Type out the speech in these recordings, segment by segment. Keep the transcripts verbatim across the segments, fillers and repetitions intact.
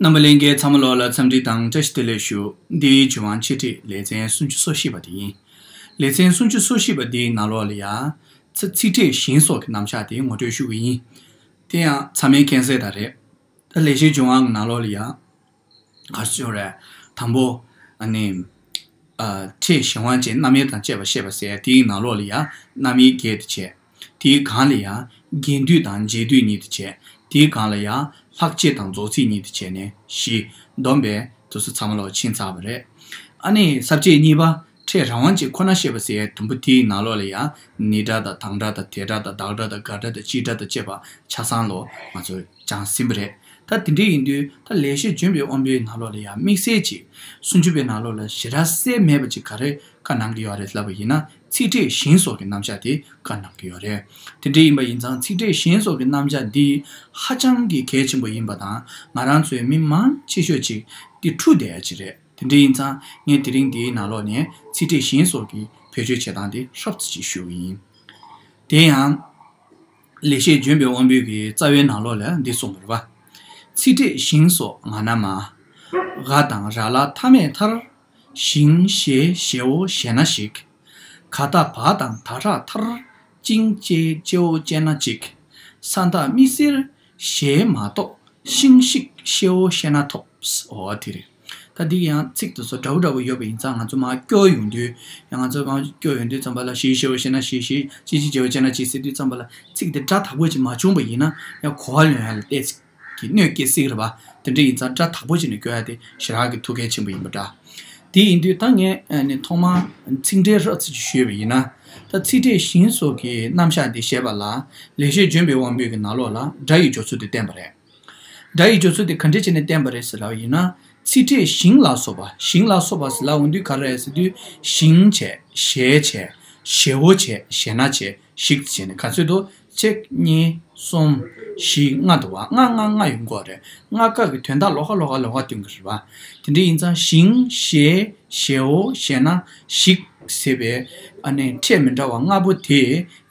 རྣམ་པ་ལྷན་རྒྱས་ཚང་མ་ལོགས་ལ་འཚམས་འདྲི་དང་བཀྲ་ཤིས་བདེ་ལེགས་ཞུ། འདི་ཡི་བྱུང་བ་འཆད་ཁྲིད་ལེ་ཚན་སུམ་ཅུ་སོ་བཞི་པ་དེ་ཡིན། ལེ་ཚན་སུམ་ཅུ་སོ་བཞི་པ་འདིའི་ནང་ལོགས་ལ་ཡ། ཚ་ཚིག་ཕྲད་ཞིང་སོགས་ཀྱི་རྣམ་གཞག་དེ་ངོ་སྤྲོད་ཞུ་གི་ཡིན། དེ་ཡང་ཚང་མས་མཁྱེན་གསལ་ལྟར་རེད། ད་ལེགས་བཤད་ལྗོན་དབང་གི་ནང་ལོགས་ལ་ཡ། ག་རེ་ཟེར་རེད། དང་པོ། ཨ་ནི། ཨ། ཕྲད་གཞན་དབང་ཅན་རྣམ་དབྱེ་དང་བཅས་པ་བཤད་པ་ཟེར་དེའི་ནང་ལོགས་ལ་ཡ། རྣམ་དབྱེ་བརྒྱད་དེ་བྱས། དེའི་སྒང་ལ་ཡ། རྒྱས་བསྡུས་དང་རྗེས་བསྡུས་གཉིས་དེ་བྱས། དེའི་སྒང་ལ་ཡ། ལྷག་བཅས་དང་རྫོགས་ཚིག་གཉིས་དེ་བྱས་ནས་བཞི། བསྡོམས་པས་དེ་ཚོ་ཚང་མ་ལོག་ཕྱིན་ཚར་བ་རེད། ཨ་ནི་ས་བཅད་གཉིས་པ། ཕྲད་རང་དབང་ཅན་ཁོ་ན་བཤད་པ་ཟེར་ཡ་དུམ་བུ་དེའི་ནང་ལོགས་ལ་ཡ། ནི་སྒྲ་དང་དང་སྒྲ་དང་དེ་སྒྲ་དང་བདག་སྒྲ་དང་དགག་སྒྲ་དང་སྤྱི་སྒྲ་དང་བཅས་པ་ཆ་ཚང་ལོ་ང་ཚོས་སྦྱངས་ཟིན་པ་རེད། ད་དེ་འདྲ་ཡིན་དུས་ད་ལེགས་བཤད་ལྗོན་པའི་དབང་པོའི་ནང་ལོགས་ལ་ཡ་དམིགས་བསལ་ཅིག་སུམ་ཅུ་པའི་ནང་ལོགས་ལ་ཞེ་དྲག་གསལ་མེད་པ་ཅིག་ག་རེ་བཀའ་གནང་གི་ཡོད་རེད་ལབ་པ་ཡིན་ན། ཚིག་ཕྲད་ཞིང་སོགས་ཀྱི་རྣམ་གཞག་དེ་བཀའ་གནང་གི་ཡོད་རེད། དེ་འདྲ་ཡིན་པ་ཡིན་ཙང་ཚིག་ཕྲད་ཞིང་སོགས་ཀྱི་རྣམ་གཞག་འདི་ཧ་ཅང་གི་གལ་ཆེན་པོ་ཡིན་པ་དང་། ང་རང་ཚོའི་མི་མང་ཆེ་ཤོས་ཅིག་འདི་འཁྲུལ་བསྡད་ཡ་ཅིག་རེད། དེ་འདྲ་ཡིན་ཙང་ངས་དེ་རིང་འདིའི་ནང་ལོགས་ནས་ཚིག་ཕྲད་ཞིང་སོགས་ཀྱི་བེད་སྤྱོད་བྱེད་སྟངས་དེ་ཧྲབ་ཙམ་ཅིག་ཞུ་གི་ཡིན། དེ་ཡང་། ལེགས་བཤད་ལྗོན་པའི་དབང་པོའི་གི་རྩ་བའི་ནང་ལོགས་ལ་འདི་གསུངས་པ་རེད་པ། ཚིག་ཕྲད་ཞིང་སོགས་ང་ན་མ། འ་དང་ར་ལ་མཐའ་མེད་མཐར། ཞིང་ཞེས་ཞེའོ་ཞེ་ན་ཞིག་ག་ད་བ་དང་ད་དྲག་མཐར། ཅིང་ཅེ་ཅེའོ་ཅེ་ན་ཅིག་ས་མཐའ་མིག་སེར་ཞེས་མ་གཏོགས། ཤིང་ཤིག་ཤེའོ་ཤེ་ན་ཐོབ། འོ་དེ་རེད། ད་འདི་ཡང་ཚིག་དེ་ཚོ་འདྲ་བོ་འདྲ་བོ་ཡོད་པ་ཡིན་ཙང་ང་ཚོ་མར་སྐྱོར་ཡོང་དུས། ཡང་ང་ཚོ་མར་སྐྱོར་ཡོང་དུས་ཙམ་པ་ལ་ཞེས་ཤེའོ་ཤེ་ན་ཞེས་ཞེས་ཅི་ཅི་ཅེའོ་ཅེ་ན་ཅི་ཟེར་དུས་ཙམ་པ་ལ་ཚིག་དེ་སྒྲ་དག་པོ་ཅིག་མ་བྱུང་པ་ཡིན་ན་ཡང་གོ་བ་ལོན་ཡ་ལ་ཏོག་ཙམ་གྱི་གནོད་སྐྱེལ་སྲིད་ཀྱི་རེད་པ། དེ་འདྲ་ཡིན་ཙང་སྒྲ་དག་པོ་ཅིག་ནས་སྐྱོར་ཡ་དེ་ཞེ་དྲག་གི་ཐུགས་གལ་ཆེན་པོ་ཡིན་པ་འདྲ། དེ་ཡིན་དུས་ད་ངས་ཨ་ནི་ཐོག་མར་ཚིག་འགྲེལ་ཧྲབ་ཙམ་ཅིག་ཞུས་པ་ཡིན་ན། ད་ཚིག་ཕྲད་ཞིང་སོགས་ཀྱི་རྣམ་གཞག་འདི་བཤད་པ་ལ་ལེགས་བཤད་ལྗོན་པའི་དབང་པོའི་གི་ནང་ལོགས་ལ་སྒྲ་ཡི་སྦྱོར་ཚུལ་དེ་བསྟན་པ་རེད། སྒྲ་ཡི་སྦྱོར་ཚུལ་དེ་ག་འདྲ་བྱས་ནས་བསྟན་པ་རེད་ཟེར་ལབ་པ་ཡིན་ན། ཚིག་ཕྲད་ཞིང་ལ་སོགས་པ། ཞིང་ལ་སོགས་པ་ཟེར་ལབ་འོང་དུས་ག་རེ་རེད་ཟེར་དུས། ཞིང་བྱས། ཞེས་བྱས། ཞེའོ་བྱས། ཞེ་ན་བྱས། ཞིག་བྱས་ནས་ག་ཚོད་དུ། གཅིག་གཉིས་གསུམ་བཞི་ལྔ་འདུག་པ། ལྔ་ལྔ་ལྔ་ཡོང་གི་རེད། ལྔ་ཀ་གི་དོན་དག་ལོགས་ཀ་ལོགས་ཀ་ལོགས་ཀ་སྟོན་གྱི་རེད་པ། དེ་འདྲ་ཡིན་ཙང་ཞིང་ཞེས་ཞེའོ་ཞེ་ན་ཞིག་ཟེར་བའི་ཨ་ནི་ཕྲད་མི་འདྲ་བ་ལྔ་པོ་དེ་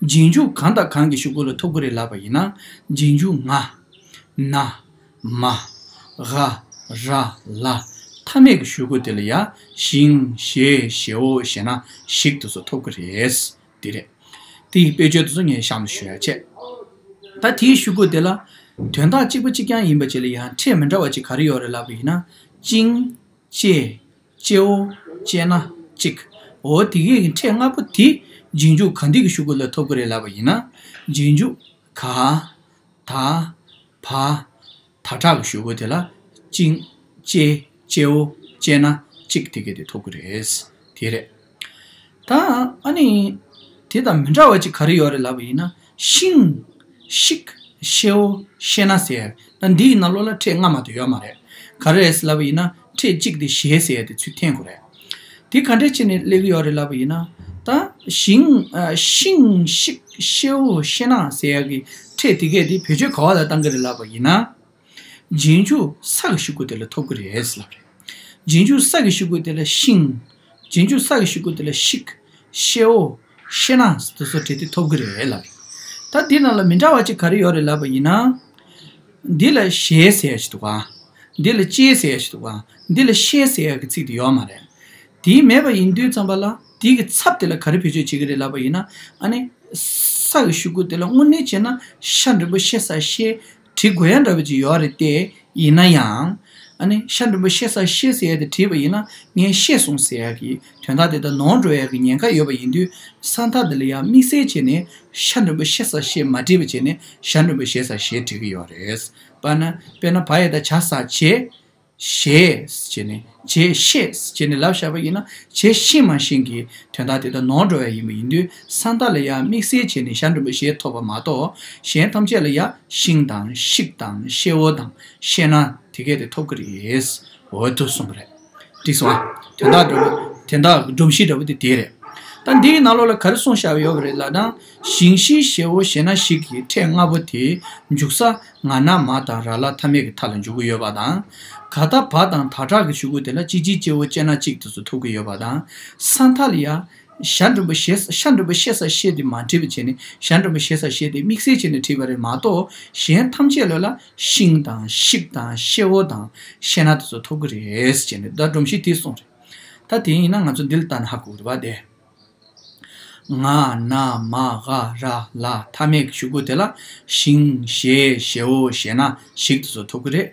རྗེས་འཇུག་གང་དང་གང་གི་གཞུག་གུ་ལ་ཐོབ་ཀྱི་རེད་ལབ་པ་ཡིན་ན། རྗེས་འཇུག་ང་། ན། མ། འ། ར། ལ། མཐའ་མེད་ཀྱི་གཞུག་གུ་དེ་ལ་ཡ། ཞིང་། ཞེས། ཞེའོ། ཞེ་ན། ཞིག་དེ་ཚོ་ཐོབ་ཀྱི་རེད། དེ་རེད། དེ་ཡི་དཔེ་བརྗོད་དེ་ཚོ་ངས་གཤམ་ལ་ཞུ་ཡ་བྱས། ད་དེའི་གཞུག་གུ་དེ་ལ། དོན་དག་གཅིག་པ་གཅིག་རྐྱང་ཡིན་པ་ཅིག་ལ་ཡང་ཕྲད་མི་འདྲ་བ་ཅིག་ག་རེ་ཡོད་རེད་ལབ་པ་ཡིན་ན། ཅིང་། ཅེ། ཅེའོ། ཅེ་ན། ཅིག་འོ་དེ་གའི་ཕྲད་ལྔ་པོ་དེ་རྗེས་འཇུག་ག་འདི་གི་གཞུག་གུ་ལ་ཐོབ་ཀྱི་རེད་ལབ་པ་ཡིན་ན། རྗེས་འཇུག་ག་ད། བ། ད་དྲག་གི་གཞུག་གུ་དེ་ལ། ཅིང་། ཅེ། ཅེའོ། ཅེ་ན། ཅིག་དེ་གའི་དེ་ཐོབ་ཀྱི་རེད། དེ་རེད། ད་ཨ་ནི། དེ་དང་མི་འདྲ་བ་ཅིག་ག་རེ་ཡོད་རེད་ལབ་པ་ཡིན་ན། ཤིང་། ཤིག་ཤེའོ། ཤེ་ན་ཟེར། ད་འདིའི་ནང་ལོགས་ལ་ཕྲད་ལྔ་མ་གཏོགས་ཡོད་མ་རེད། ག་རེ་རེད་ལབ་པ་ཡིན་ན། ཕྲད་གཅིག་དེ་ཞེས་ཟེར་ཡ་དེ་ཚུར་འཐེན་དགོས་རེད། དེ་ག་འདྲ་བྱས་ནས་སླེབས་ཀྱི་ཡོད་རེད་ལབ་པ་ཡིན་ན། ད་ཤིང་། ཨ། ཤིང་ཤིག་ཤེའོ་ཤེ་ན་ཟེར་ཡ་གི་ཕྲད་དེ་གས་དེ་བེད་སྤྱོད་ག་བ་ལ་བཏང་གི་རེད་ལབ་པ་ཡིན་ན། རྗེས་འཇུག་ས་གི་གཞུག་གུ་དེ་ལ་ཐོབ་ཀྱི་རེད་ལབ་རེད། རྗེས་འཇུག་ས་གི་གཞུག་གུ་དེ་ལ་ཤིང་། རྗེས་འཇུག་ས་གི་གཞུག་གུ་དེ་ལ་ཤིག་ཤེའོ། ཤེ་ན་དེ་ཚོ་བྲིས་ཏེ་ཐོབ་ཀྱི་རེད་ལབ་རེད། ད་འདི་ནང་ལ་མི་འདྲ་བ་ཅིག་ག་རེ་ཡོད་རེད་ལབ་པ་ཡིན་ན། འདི་ལ་ཞེས་ཟེར་ཡ་ཞིག་འདུག་ག་འདི་ལ་ཅེས་ཟེར་ཡ་ཞིག་འདུག་ག་འདི་ལ་ཤེས་ཟེར་ཡ་གི་ཚིག་དེ་ཡོད་མ་རེད། དེ་མེད་པ་ཡིན་དུས་ཙམ་པ་ལ་དེ་གི་ཚབ་དེ་ལ་ག་རེ་བེད་སྤྱོད་བྱེད་ཀྱི་རེད་ལབ་པ་ཡིན་ན། ཨ་ནི། ས་གི་གཞུག་གུ་དེ་ལ་དངོས་གནས་བྱས་ན་ཤ་འགྲེང་བུ་ཤེ་ས་ཤེ། བྲི་དགོས་ཡ་འདྲ་བོ་ཅིག་ཡོད་རེད་དེ། ཡིན་ན་ཡང་། ཨ་ནི་ཤ་འགྲེང་བུ་ཤེ་ས་ཤེ་ཟེར་ཡ་དེ་བྲིས་པ་ཡིན་ན། ངས་ཤེས་སོང་ཟེར་ཡ་གི་དོན་དག་དེ་ལྟར་ནོར་འགྲོ་ཡ་གི་ཉེན་ཁ་ཡོད་པ་ཡིན་དུས། ས་མཐའ་དེ་ལ་ཡང་དམིགས་བསལ་བྱས་ནས་ཤ་འགྲེང་བུ་ཤེ་ས་ཤེ་མ་བྲིས་པ་བྱས་ནས་ཤ་འགྲེང་བུ་ཤེ་ས་ཤེ་བྲི་གི་ཡོད་རེད། དཔེར་ན། དཔེར་ན་བ་ཡ་བཏགས་བྱ་ས་བྱས། ཞེས་བྱས་ནས་བྱས་ཤེས་བྱས་ནས་ལབ་བཞག་པ་ཡིན་ན། བྱས་ཤེས་མ་ཤེས་ཀྱི་དོན་དག་དེ་ལྟར་ནོར་འགྲོ་ཡ་ཡིན་པ་ཡིན་དུས། ས་མཐའ་ལ་ཡང་དམིགས་བསལ་བྱས་ནས་ཤ་འགྲེང་བུ་ཤེ་ཐོབ་པ་མ་གཏོགས། གཞན་ཐམས་ཅད་ལ་ཡང་ཤིང་དང་ཤིག་དང་ཤེའོ་དང་ཤེ་ན་དེ་གས་དེ་ཐོབ་ཀྱི་རེད། འོ་དེ་གསུངས་པ་རེད། འགྲིག་སོང་ཨ། དོན་དག་འདྲ་བོ། དོན་དག་སྒྲོམ་གཞི་འདྲ་བོ་དེ་དེ་རེད། ད་འདིའི་ནང་ལོགས་ལ་ག་རེ་གསུངས་བཞག་ཡོད་པ་རེད་ལབ་ན། ཞིང་ཤིང་ཞེའོ་ཞེ་ན་ཞིག་གི་ཕྲད་ལྔ་པོ་དེ་འཇུག་ས་ང་ན་མ་དང་ར་ལ་མཐའ་མེད་ཀྱི་མཐའ་ལ་འཇུག་གི་ཡོད་པ་དང་། ག་ད་བ་དང་ད་དྲག་གི་གཞུག་གུ་དེ་ལ་ཅི་ཅི་ཅེའོ་ཅེ་ན་ཅིག་དེ་ཚོ་ཐོབ་ཀྱི་ཡོད་པ་དང་། ས་མཐའ་ལ་ཡ་ ཞ་འགྲེང་བུ་ཞེ་ས་ཞ་འགྲེང་བུ་ཞེ་ས་ཞེས་དེ་མ་བྲིས་པ་བྱས་ནས་ཞ་འགྲེང་བུ་ཞེ་ས་ཞེས་དེ་དམིགས་བསལ་བྱས་ནས་བྲིས་པ་རེད་མ་གཏོགས། གཞན་ཐམས་ཅད་ལ་ལ་ཤིང་དང་ཤིག་དང་ཤེའོ་དང་ཤེ་ན་དེ་ཚོ་ཐོབ་གི་རེད་ཟེར་བྱས་ནས་ད་སྒྲོམ་གཞི་དེ་གསུངས་རེད། ད་དེ་ཡིན་ན་ང་ཚོ་འདི་ལ་ལྟ་ན་ཧ་གོ་གི་རེད་པ་དེ། ང་ན་མ་ག་ར་ལ་མཐའ་མེད་ཀྱི་གཞུག་གུ་དེ་ལ་ཤིང་ཞེ་ཞེའོ་ཞེ་ན་ཞིག་དེ་ཚོ་ཐོབ་གི་རེད།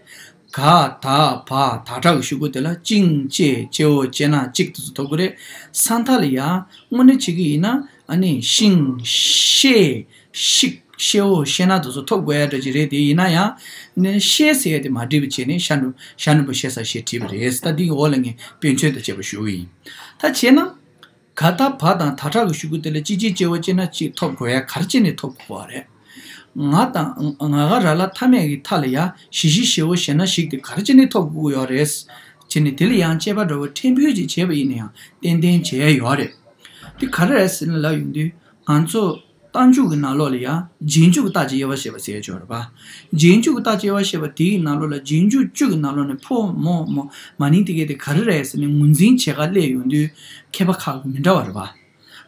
ག་ད་བ་ད་དྲག་གི་གཞུག་གུ་དེ་ལ་ཅིང་ཅེ་ཅེའོ་ཅེ་ན་ཅིག་དེ་ཚོ་ཐོབ་གི་རེད། ས་མཐའ་ལ་ཡ་དངོས་གནས་བྱེད་ཀྱི་ཡིན་ན་ཨ་ནི་ཤིང་ཤེ་ཤིག་ཤེའོ་ཤེ་ན་དེ་ཚོ་ཐོབ་དགོས་ཡ་འདྲ་ཅིག་རེད། དེ་ཡིན་ན་ཡང་ནི་ཤེ་ཟེར་ཡ་དེ་མ་བྲིས་པ་བྱས་ནས་ཤ་འགྲོ་ཤ་འགྲོ་པོ་ཤེ་ས་ཤེ་བྲིས་པ་རེད། ད་འདི་གི་འོག་ལ་ངས་དཔེ་མཚོན་དང་བཅས་པ་ཞུ་གི་ཡིན། ད་བྱས་ན། ག་ད་བ་དང་ད་དྲག་གི་གཞུག་གུ་དེ་ལ་ཅི་ཅི་ཅི་བ་ཅི་ན་ཅིག་ཐོབ་དགོས་ཡ་ག་རེ་བྱས་ནས་ཐོབ་དགོས་པ་རེད། ང་དང་ང་ག་ར་ལ་མཐའ་མེད་ཀྱི་མཐའ་ལ་ཡ་ཞི་ཞི་ཞི་བོ་ཞེ་ན་ཞིག་དེ་ག་རེ་བྱས་ནས་ཐོབ་དགོས་ཀྱི་ཡོད་རེད། བྱས་ནས་དེ་ལ་ཡང་དཔྱད་པ་འདྲ་བོ་ཕྲན་བུ་ཅིག་བྱས་པ་ཡིན་ན་ཡང་ཏན་ཏན་བྱས་ཡོད་རེད། དེ་ག་རེ་རེད་ཟེར་ན་ལབ་ཡོང་དུས་ང་ཚོ་རྟགས་འཇུག་གི་ནང་ལོགས་ལ་ཡང་རྗེས་འཇུག་གི་རྟགས་ཀྱི་དབྱེ་བ་བཤད་པ་ཟེར་ཡ་ཅིག་ཡོད་རེད་པ། རྗེས་འཇུག་གི་རྟགས་ཀྱི་དབྱེ་བ་བཤད་པ་དེའི་ནང་ལོགས་ལ་རྗེས་འཇུག་བཅུ་གི་ནང་ལོགས་ནས་ཕོ་མོ་མ་ནིང་དེ་གས་དེ་ག་རེ་རེད་ཟེར་ནས་ངོས་འཛིན་བྱེད་ག་སླེབས་ཡོང་དུས་མཁས་པ་ཁག་གི་མི་འདྲ་བ་རེད་པ།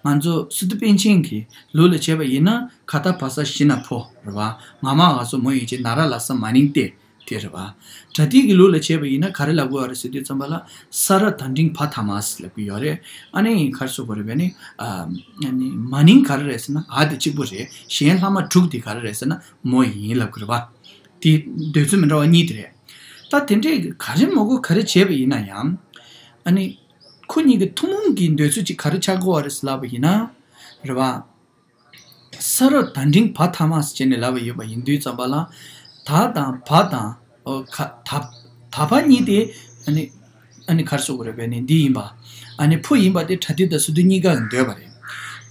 ང་ཚོ་སི་ཏུ་པཎ་ཆེན་གྱི་ལུགས་ལ་བྱས་པ་ཡིན་ན་ག་ད་བ་ས་ཞི་ན་ཕོ་རེད་པ། ང་མ་ག་སོ་མོ་ཡིན་ཅེ་ན་ར་ལ་ས་མ་ནིང་སྟེ། དེ་རེད་པ། སྒྲ་ཏི་གི་ལུགས་ལ་བྱས་པ་ཡིན་ན་ག་རེ་ལབ་དགོས་པ་རེད་ཟེར་དུས་ཙམ་པ་ལ་ས་ར་ད་འགྲེང་བ་ཐ་མ་ཟེར་ལབ་ཀྱི་ཡོད་རེད། ཨ་ནི་ག་རེ་ཟེར་དགོས་རེད་པས་ནི། ཨ་ནི་མ་ནིང་ག་རེ་རེད་ཟེར་ན་འ་དེ་གཅིག་པུ་རེད། གཞན་ལྷག་མ་དྲུག་དེ་ག་རེ་རེད་ཟེར་ན་མོ་ཡིན་ལབ་ཀྱི་རེད་པ། དེ་འདོད་ཚུལ་མི་འདྲ་བ་གཉིས་དེ་རེད། ད་དེ་འདྲས་ག་རེ་མོ་གོ་ག་རེ་བྱས་པ་ཡིན་ན་ཡང་། ཨ་ནི་ཁོ་གཉིས་ཀྱི་ཐུན་མོང་གི་འདོད་ཚུལ་གཅིག་ག་རེ་ཆགས་དགོས་པ་རེད་ཟེར་ལབ་པ་ཡིན་ན། རེད་པ། ས་ར་ད་འགྲེང་བ་ཐ་མ་ཟེར་ནས་ལབ་པ་ཡོད་པ་ཡིན་དུས་ཙམ་པ་ལ། ད་དང་བ་དང་། ཨོ་ཁ་ད་ད་བ་གཉིས་དེ་ཨ་ནི་ཨ་ནི་ག་རེ་ཟེར་དགོས་རེད་པས་ནི་འདི་ཡིན་པ། ཨ་ནི་ཕོ་ཡིན་པ་དེ་སྒྲ་ཏི་དང་སི་ཏུ་གཉིས་ཀ་ལ་འདོད་པ་རེད།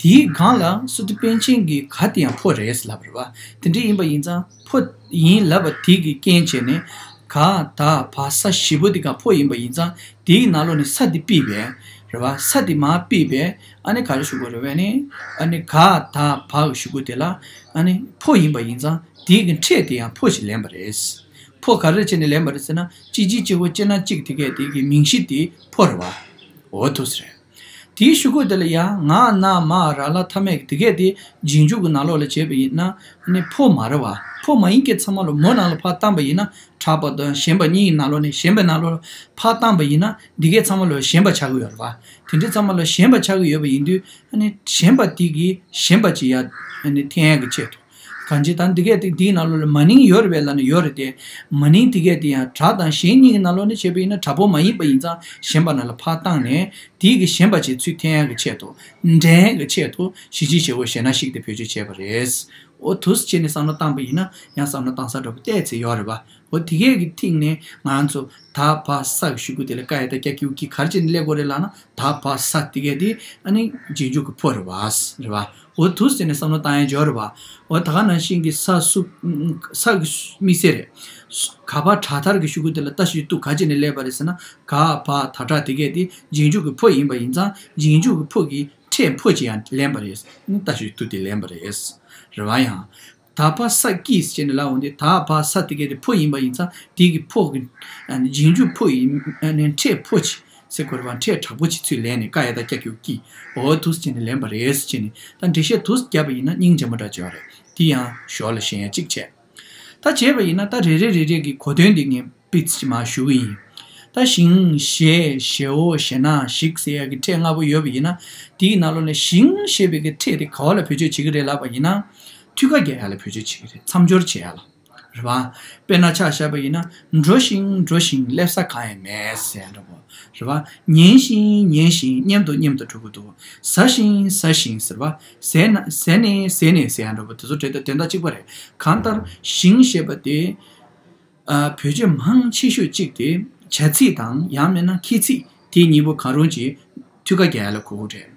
དེའི་སྒང་ལ་སི་ཏུ་པཎ་ཆེན་གྱིས་ག་དེ་ཡང་ཕོ་རེད་ལབ་པ་རེད་པ། དེ་འདྲ་ཡིན་པ་ཡིན་ཙང་ཕོ་ཡིན་ལབ་པ་དེ་གི་རྐྱེན་བྱས་ནས་ག་ད་བ་ས་བཞི་པོ་དེ་ག་ཕོ་ཡིན་པ་ཡིན་ཙང་དེའི་ནང་ལོགས་ནས་ས་དེ་ཕུད་པས་རེད་པ། ས་དེ་མར་ཕུད་པས། ཨ་ནི་ག་རེ་ཞུ་དགོས་རེད་པས་ནི། ཨ་ནི་ག་ད་བ་གི་གཞུག་གུ་དེ་ལ་ཨ་ནི་ཕོ་ཡིན་པ་ཡིན་ཙང་དེའི་གི་ཕྲད་དེ་ཡང་ཕོ་ཞིག་ལེན་པ་རེད། ཕོ་ག་རེ་བྱས་ནས་ལེན་པ་རེད་ཟེར་ན་ཅི་ཅི་ཅི་བོ་ཅི་ན་ཅིག་དེ་གས་དེ་གི་མིང་གཞི་དེ་ཕོ་རེད་པ། འོ་འདུག་སེ་རེད། དེའི་གཞུག་གུ་དེ་ལ་ཡང་ང་ན་མ་ར་ལ་མཐའ་མེད་དེ་གས་དེ་རྗེས་འཇུག་གི་ནང་ལོགས་ལ་བྱས་པ་ཡིན་ན་ཨ་ནི་ཕོ་མ་རེད་པ། ཕོ་མ་ཡིན་གྱི་ཚང་མ་ལ་མོ་ནང་ལ་ཕར་བཏང་པ་ཡིན་ན་དྲག་པ་དང་ཞན་པ་གཉིས་ཀྱི་ནང་ལོགས་ནས་ཞན་པའི་ནང་ལོགས་ལ་ཕར་བཏང་པ་ཡིན་ན་འདི་གས་ཚང་མ་ལ་ཞན་པ་ཆགས་ཀྱི་ཡོད་རེད་པ། དེ་འདྲའི་ཚང་མ་ལ་ཞན་པ་ཆགས་ཀྱི་ཡོད་པ་ཡིན་དུས་ཨ་ནི་ཞན་པ་དེ་གིས་ཞན་པ་ཅིག་ཡ་ཨ་ནི་འཐེན་ཡ་གི་ཆེད་དུ། གང་ཅི་ད་འདི་གས་དེ་འདིའི་ནང་ལོགས་ལ་མ་ནིང་ཡོད་རེད་པས་ལབ་ན་ཡོད་རེད་དེ། མ་ནིང་འདི་གས་དེ་ཡང་དྲག་དང་ཞན་གཉིས་ཀྱི་ནང་ལོགས་ནས་བྱས་པ་ཡིན་ན་དྲག་པོ་མ་ཡིན་པ་ཡིན་ཙང་ཞན་པ་ནང་ལ་ཕར་བཏང་ནས་དེ་གི་ཞན་པ་ཅིག་ཚུར་འཐེན་ཡ་གི་ཆེད་དུ། འདྲེན་ཡ་གི་ཆེད་དུ་ཞི་ཅི་ཞི་བོ་ཞེ་ན་ཞིག་དེ་བེད་སྤྱོད་བྱས་པ་རེད། འོ་འདུག་སེ་བྱས་ནས་བསམ་བློ་བཏང་པ་ཡིན་ན་ཡང་བསམ་བློ་བཏང་ས་འདྲ་པོ་བལྟས་ཚེ་ཡོད་རེད་པ། འོ་དེ་གས་ཀྱི་ཐིག་ནས་ང་ཚོ་ད་བ་ས་གི་གཞུག་གུ་དེ་ལ་ཀ་ཡ་བཏགས་ཀྱ་གི་གུ་གི་ག་རེ་བྱས་ནས་སླེབས་དགོས་རེད་ལབ་ན་ད་བ་ས་དེ་གས་དེ་ཨ་ནི་རྗེས་འཇུག་གི་ཕོ་རེད་པ། རེད་པ། འོ་འདུག་སེ་བྱས་ནས་བསམ་བློ་བཏང་ཡ་ཡོད་རེད་པ། འོ་ད་ག་ནང་བཞིན་གྱི་ས་སུ་ས་གི་དམིགས་བསལ་རེད། ག་བ་དྲག་མཐར་གྱི་གཞུག་གུ་དེ་ལ་བཏགས་གཞི་ཏུ་ག་བྱས་ནས་སླེབས་པ་རེད་ཟེར་ན་ག་བ་ད་དྲག་དེ་གས་དེ་རྗེས་འཇུག་གི་ཕོ་ཡིན་པ་ཡིན་ཙང་རྗེས་འཇུག་གི་ཕོ་གི་ཕྲད་ཕོ་ཅིག་ཡང་ལེན་པ་རེད། ཨ་ནི་བཏགས་གཞི་ཏུ་དེ་ལེན་པ་རེད། རེད་པ། ཡང་ད་བ་ས་ཀྱི་ཟེར་ནས་ལབ་འོང་དུས་ད་བ་ས་དེ་གས་དེ་ཕོ་ཡིན་པ་ཡིན་ཙང་དེ་གི་ཕོ་གི་རྗེས་འཇུག་ཕོ་ཡི་ཕྲད་ཕོ་ཅིག་ཟེར་དགོས་རེད་པ། ཕྲད་དྲག་པོ་ཅིག་ཚུར་ལེན་ནས་ཀ་ཡ་བཏགས་ཀྱ་གི་གུ་གི། འོ་འདུག་སེ་བྱས་ནས་ལེན་པ་རེད་ཟེར་ནས་ད་འགྲེལ་བཤད་འདུག་སེ་བརྒྱབ་པ་ཡིན་ན་སྙིང་རྗེ་མོ་འདྲ་ཅིག་ཡོད་རེད། དེ་ཡང་ཞོར་ལ་ཞེན་ཡ་གཅིག་བྱས། ད་བྱས་པ་ཡིན་ན་ད་རེ་རེ་རེ་རེ་གི་གོ་དོན་འདི་ངས་ཏོག་ཙམ་མར་ཞུ་གི་ཡིན། ད་ཞིང་ཞེ་ཞེའོ་ཞེ་ན་ཞིག་ཟེར་ཡ་གི་ཕྲད་ལྔ་པོ་ཡོད་པ་ཡིན་ན། དེའི་ནང་ལོགས་ནས་ཞིང་ཞེས་པའི་གི་ཕྲད་དེ་ག་བ་ལ་བེད་སྤྱོད་བྱེད་ཀྱི་རེད་ལབ་པ་ཡིན་ན། ཐུགས་ཁ་གྱེས་ཡ་ལ་བེད་སྤྱོད་བྱེད་ཀྱི་རེད། མཚམས་སྦྱོར་བྱེད་ཡ་ལ། རེད་པ། དཔེར་ན་ཆ་བཞག་པ་ཡིན་ན། འགྲོ་ཞིང་འགྲོ་ཞིང་སླེབས་ས་གང་ཡང་མེད་ཟེར་ཡ་འདྲ་པོ། རེད་པ། ཉན་ཞིང་ཉན་ཞིང་སྙན་དུ་སྙན་དུ་འགྲོ་གི་འདུག་ཟ་ཞིང་ཟ་ཞིང་ཟེར་བ། ཟས་ན་ཟས་ནས་ཟས་ནས་ཟེར་ཡ་འདྲ་པོ་དེ་ཚོ་འབྲེལ་ཟླ་དོན་དག་གཅིག་པ་རེད། གང་ལྟར་ཞིང་ཞེས་པ་དེ། ཨ། བེད་སྤྱོད་མང་ཆེ་ཤོས་གཅིག་དེ་བྱ་ཚིག་དང་ཡང་མིན་ན་ཁྱད་ཚིག་དེ་གཉིས་པོ་གང་རུང་གཅིག་ཐུགས་ཁ་གྱེས་ཡ་ལ་གོ་གི་རེད།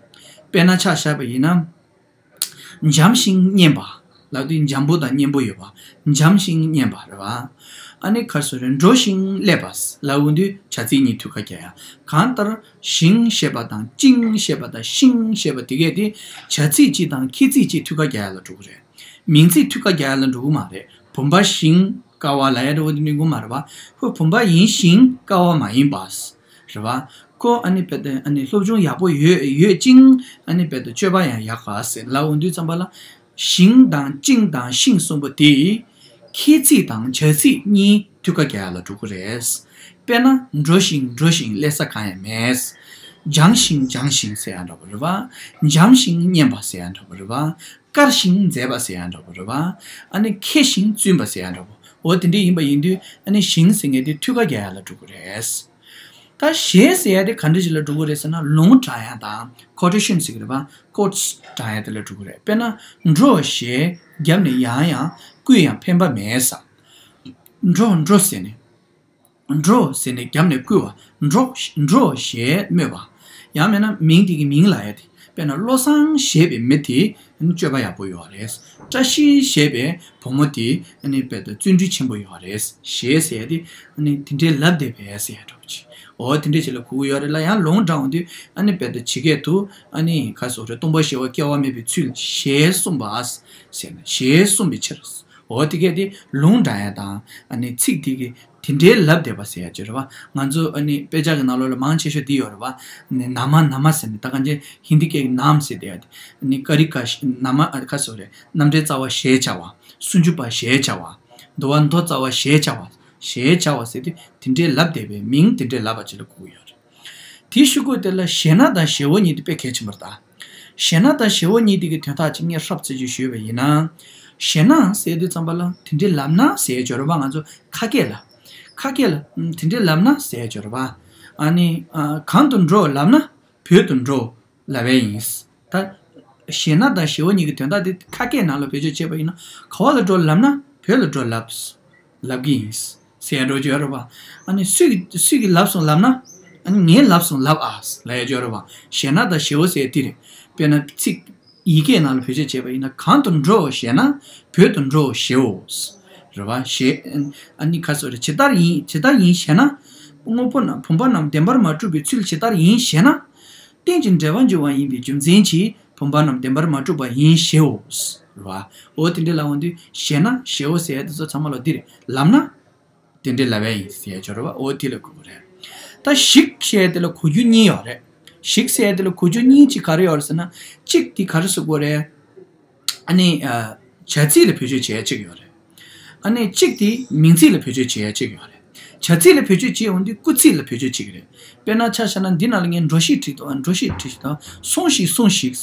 དཔེར་ན་ཆ་བཞག་པ་ཡིན་ན། འཇམ་ཞིང་མཉེན་པ། ལབ་དུས་འཇམ་པོ་དང་མཉེན་པོ་ཡོད་པ། འཇམ་ཞིང་མཉེན་པ་རེད་པ། ཨ་ནི་ག་རེ་ཟེར་རེད། འགྲོ་ཞིང་སླེབས་པ། ལབ་འོང་དུས་བྱ་ཚིག་གཉིས་ཐུགས་ཁ་གྱེས་ཡ། གང་ལྟར་ཞིང་ཞེས་པ་དང་ཅིང་ཞེས་པ་དང་ཤིང་ཞེས་པ་དེ་གས་དེ་བྱ་ཚིག་གཅིག་དང་ཁྱད་ཚིག་གཅིག་ཐུགས་ཁ་གྱེས་ཡ་ལ་འགྲོ་གི་རེད། མིང་ཚིག་ཐུགས་ཁ་གྱེས་ཡ་ལ་འགྲོ་གི་མ་རེད། བུམ་པ་ཞིང་ཀ་བ་ལབ་ཡ་འདྲ་པོ་དེ་འགྲིག་གི་མ་རེད་པ། ཧོ། བུམ་པ་ཡིན་ཞིང་ཀ་བ་མ་ཡིན་པ། རེད་པ། ཁོ་ཨ་ནི་བེད་དེ་ཨ་ནི་སློབ་སྦྱོང་ཡག་པོ་ཡོད་ཡོད་ཅིང་ཨ་ནི་བེད་དེ་སྤྱོད་པ་ཡང་ཡག་པ་ཟེར་ལབ་འོང་དུས་ཙམ་པ་ལ། ཞིང་དང་ཅིང་དང་ཤིང་གསུམ་པོ་དེ། ཁྱད་ཚིག་དང་བྱ་ཚིག་གཉིས་མཐུད་ཀ་རྒྱག་ཡ་ལ་འགྲོ་གི་རེད། དཔེར་ན་འགྲོ་ཞིང་འགྲོ་ཞིང་ལས་ས་གང་ཡང་མེད། སྦྱང་ཞིང་སྦྱངས་ཤིང་ཟེར་ཡ་འདྲ་པོ་རེད་པ། འཇམ་ཞིང་མཉེན་པ་ཟེར་ཡ་འདྲ་པོ་རེད་པ། དཀར་ཞིང་མཛེས་པ་ཟེར་ཡ་འདྲ་པོ་རེད་པ། ཨ་ནི་མཁས་ཤིང་བཙུན་པ་ཟེར་ཡ་འདྲ་པོ། འོ་དེ་འདྲ་ཡིན་པ་ཡིན་དུས་ཨ་ནི་ཞིང་ཟེར་མཁན་དེ་མཐུད་ཀ་རྒྱག་ཡ་ལ་འགྲོ་གི་རེད། ད་ཞེས་ཟེར་ཡ་དེ་ག་འདྲ་ཞིག་ལ་འགྲོ་གི་རེད་ཟེར་ན། ལུང་དྲངས་ཡ་དང་ཀོ་ཊེ་ཤན་ཟེར་གི་རེད་པ། ཀོ་ཊི་དྲངས་ཡ་དེ་ལ་འགྲོ་གི་རེད། དཔེར་ན། འགྲོ་ཞེས་བརྒྱབ་ནས་ཡང་ཡང་བསྐུལ་ཡང་ཕན་པ་མེད་ས། འགྲོ་འགྲོ་ཟེར་ནས། འགྲོ་ཟེར་ནས་བརྒྱབ་ནས་བསྐུལ་བ། འགྲོ་འགྲོ་ཞེས་སྨོས་པ། ཡང་མིན་ན་མིང་དེ་གི་མིང་ལབ་ཡ་དེ། དཔེར་ན་བློ་བཟང་ཞེས་པའི་མི་དེ་ནི་སྤྱོད་པ་ཡག་པོ་ཡོད་རེད། བཀྲ་ཤིས་ཞེས་པའི་བུ་མོ་དེ་ནི་དཔེ་དེ་བརྩོན་འགྲུས་ཆེན་པོ་ཡོད་རེད། ཞེས་ཟེར་ཡ་དེ་ནི་དེ་འདྲའི་ལབ་བསྡད་པས་ཟེར་ཡ་འདྲ་པོ་ཅིག་འོ་དེ་འདྲ་ཅིག་ལ་གོ་གི་ཡོད་རེད་ལ། ཡང་ལུང་དྲངས་འོང་དུས་ཨ་ནི་དཔེ་དེ་ཇི་སྐད་དུ་ཨ་ནི་ག་སོགས་རེད། སྟོང་པ་ཞི་བ་སྐྱེ་བ་མེད་པའི་ཚུལ་ཞེས་གསུངས་པ་ཟེར་ན། ཞེས་གསུངས་པའི་ཕྱིར། འོ་དེ་སྐད་དེ་ལུང་དྲངས་ཡ་དང་ཨ་ནི་ཚིག་དེ་གི་དེ་འདྲའི་ལབ་བསྡད་པ་ཟེར་ཡ་ཅིག་རེད་པ། ང་ཚོ་ཨ་ནི་དཔེ་ཆ་གི་ནང་ལོགས་ལ་མང་ཆེ་ཤོས་འདི་ཡོད་རེད་པ། ཨ་ནི་ན་མ་ན་མ་ཟེར་ནས། ད་གང་ཅི་ཧིན་དི་སྐད་ཀྱི་ནམ་ཟེར་བསྡད་ཡ་དེ། ཨ་ནི་ཀ་རི་ཀ་ན་མ་ཨ་ཁ་སོ་རེད། རྣམ་འགྲེལ་རྩ་བ་ཞེས་བྱ་བ། སུམ་ཅུ་པ་ཞེས་བྱ་བ། འདུལ་བ་མདོ་རྩ་བ་ཞེས་བྱ་བ། ཞེས་བྱ་བ་ཟེར་དུས་དེ་འདྲའི་ལབ་བསྡད་པའི་མིང་དེ་འདྲའི་ལབ་པ་ཅིག་ལ་གོ་གི་ཡོད་རེད། དེའི་ཤུ་གུ་དེ་ལ་ཞེ་ན་དང་ཞེ་བོ་གཉིས་དེ་དཔེ་གལ་ཆེན་པོ་རེད་ད། ཞེ་ན་དང་ཞེ་བོ་གཉིས་དེ་གི་དོན་དག་ཅིག་ངས་ཧྲབ་ཙེ་ཅིག་ཞུས་པ་ཡིན་ན། ཞེ་ན་ཟེར་དུས་ཙམ་པ་ལ་དེ་འདྲའི་ལབ་ན་ཟེར་ཡ་ཅིག་ཡོད་རེད་པ། ང་ཚོ་ཁ་སྐད་ལ། ཁ་སྐད་ལ་ཨམ་དེ་འདྲའི་ལབ་ན་ཟེར་ཡ་ཅིག་ཡོད་རེད་པ། ཨ་ནི་ཨ་གང་དུ་འགྲོ་ལབ་ན་བོད་དུ་འགྲོ་ལབ་པ་ཡིན། ད་ཞེ་ན་དང་ཞེ་བོ་གཉིས་ཀྱི་དོན་དག་དེ་ཁ་སྐད་ནང་ལ་བེད་སྤྱོད་བྱས་པ་ཡིན་ན། ག་བ་ལ་འགྲོ་ལབ་ན་བོད་ལ་འགྲོ་ལབ་ལབ་ཀྱི་ཡིན་ཟེར་ཡ་འགྲོ་གི་ཡོད་རེད་པ། ཨ་ནི་སུས་ཀྱིས་སུས་ཀྱིས་ལབ་སོང་ལབ་ན། ཨ་ནི་ངས་ལབ་སོང་ལབ་ཨ་ལབ་ཡ་ཅིག་ཡོད་རེད་པ། ཞེ་ན་དང་ཞེ་བོ་ཟེར་ཡ་དེ་རེད། དཔེར་ན་ཚིག་ཡི་གེའི་ནང་ལ་བེད་སྤྱོད་བྱས་པ་ཡིན་ན། གང་དུ་འགྲོ་ཞེ་ན་བོད་དུ་འགྲོ་ཞེའོ། རེད་པ། ཞེ་ཨ་ནི་ཁ་སོ་རེད། ཇི་ལྟར་ཡིན་ཇི་ལྟར་ཡིན་ཞེ་ན། དངོས་པོ་རྣམས་བུམ་པ་རྣམས་བདེན་པར་མ་གྲུབ་པའི་ཚུལ་ཇི་ལྟར་ཡིན་ཞེ་ན། རྟེན་ཅིང་འབྲེལ་བར་འབྱུང་བ་ཡིན་པའི་རྒྱུ་མཚན་གྱིས་བུམ་པ་རྣམས་བདེན་པར་མ་གྲུབ་པ་ཡིན་ཞེའོ། རེད་པ། འོ་དེ་འདྲ་ལབ་འོང་དུས་ཞེ་ན་ཞེའོ་ཟེར་ཡ་དེ་ཚོ་ཚང་མ་ལ་འདི་རེད། ལབ་ན་དེ་འདྲ་ལབ་པ་ཡིན་ཟེར་ཡ་ཅིག་ཡོད་རེད་པ། འོ་དེ་ལ་གོ་གི་རེད། ད་ཞིག་ཞེས་ཡ་དེ་ལ་གོ་རྒྱུ་གཉིས་ཡོད་རེད། ཞིག་ཟེར་ཡ་དེ་ལ་གོ་རྒྱུ་གཉིས་ཅིག་ག་རེ་ཡོད་རེད་ཟེར་ན། གཅིག་དེ་ག་རེ་ཟེར་དགོས་རེད། ཨ་ནི་ཨ་བྱ་ཚིག་ལ་བེད་སྤྱོད་བྱེད་ཡ་གཅིག་ཡོད་རེད། ཨ་ནི་གཅིག་དེ་མིང་ཚིག་ལ་བེད་སྤྱོད་བྱེད་ཡ་གཅིག་ཡོད་རེད། བྱ་ཚིག་ལ་བེད་སྤྱོད་བྱེད་འོང་དུས་སྐུལ་ཚིག་ལ་བེད་སྤྱོད་བྱེད་ཀྱི་རེད། དཔེར་ན་ཆ་བཞག་ན་འདི་ནང་ལ་ངས་འགྲོ་ཞིག་བྲིས་འདུག་ཨ་འགྲོ་ཞིག་བྲིས་ཤིག་དང་། སོང་ཞིག་སོང་ཞིག་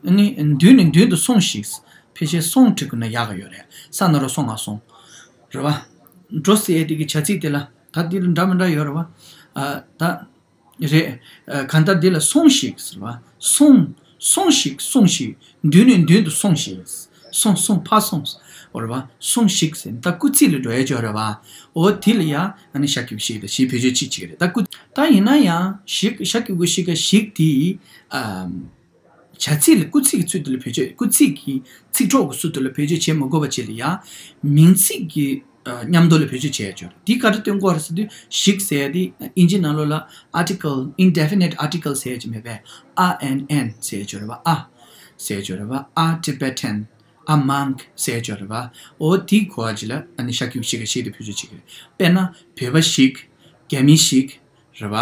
ཨ་ནི་མདུན་ནས་མདུན་དུ་སོང་ཞིག་ཕལ་ཆེར་སོང་བྲིས་དགོས་ན་ཡག་གི་ཡོད་རེད། ས་ན་རོ་སོང་ང་སོང་། རེད་པ། འགྲོ་ཟེར་ཡ་དེ་གི་བྱ་ཚིག་དེ་ལ་ད་འདི་ལ་འདྲ་མི་འདྲ་ཡོད་རེད་པ། ཨ་ད། རེད། ཨ་གང་ལྟར་འདི་ལ་སོང་ཞིག་ཟེར་བ། སོང་། སོང་ཞིག་སོང་ཞིག་མདུན་ནས་མདུན་དུ་སོང་ཞིག་སོང་སོང་ཕར་སོང་། འོ་རེད་པ། སོང་ཞིག་ཟེར་ད་སྐུལ་ཚིག་ལ་འགྲོ་ཡ་ཅིག་ཡོད་རེད་པ། འོ་དེ་ལ་ཡ་ཨ་ནི་ཞ་གི་གུ་ཞི་ག་ཞིག་བེད་སྤྱོད་ཅིག་བྱེད་ཀྱི་རེད། ད་སྐུལ་ད་ཡིན་ན་ཡང་ཞིག་ཞ་གི་གུ་ཞི་ག་ཞིག་དེ་ཨ་བྱ་ཚིག་ལ་སྐུལ་ཚིག་གི་ཚུལ་དུ་ལ་བེད་སྤྱོད། སྐུལ་ཚིག་གི་ཚིག་གྲོགས་ཀྱི་ཚུལ་དུ་ལ་བེད་སྤྱོད་བྱེད་མི་དགོས་པ་བྱས་ལ་ཡ། མིང་ཚིག་གི་ཨ་མཉམ་དུ་ལ་བེད་སྤྱོད་བྱས་ཡ་ཅིག་ཡོད་རེད། འདི་ག་རེ་སྟོན་གྱི་ཡོད་རེད་ཟེར་དུས། ཞིག་ཟེར་ཡ་དེ་ཨིན་ཇི་ནང་ལོགས་ལ་article, indefinite article ཟེར་ཡ་ཅིག་མེད་པས། a, an, an ཟེར་ཡ་ཅིག་ཡོད་རེད་པ། a ཟེར་ཡ་ཅིག་ཡོད་རེད་པ། a Tibetan, a monk ཟེར་ཡ་ཅིག་ཡོད་རེད་པ། འོ་དེ་གོ་བ་ཅིག་ལ་ཨ་ནི་ཞ་གི་གུ་ཞི་ག་ཞིག་དེ་བེད་སྤྱོད་བྱེད་ཀྱི་རེད། དཔེར་ན་བོད་པ་ཞིག་རྒྱ་མི་ཞིག་རེད་པ།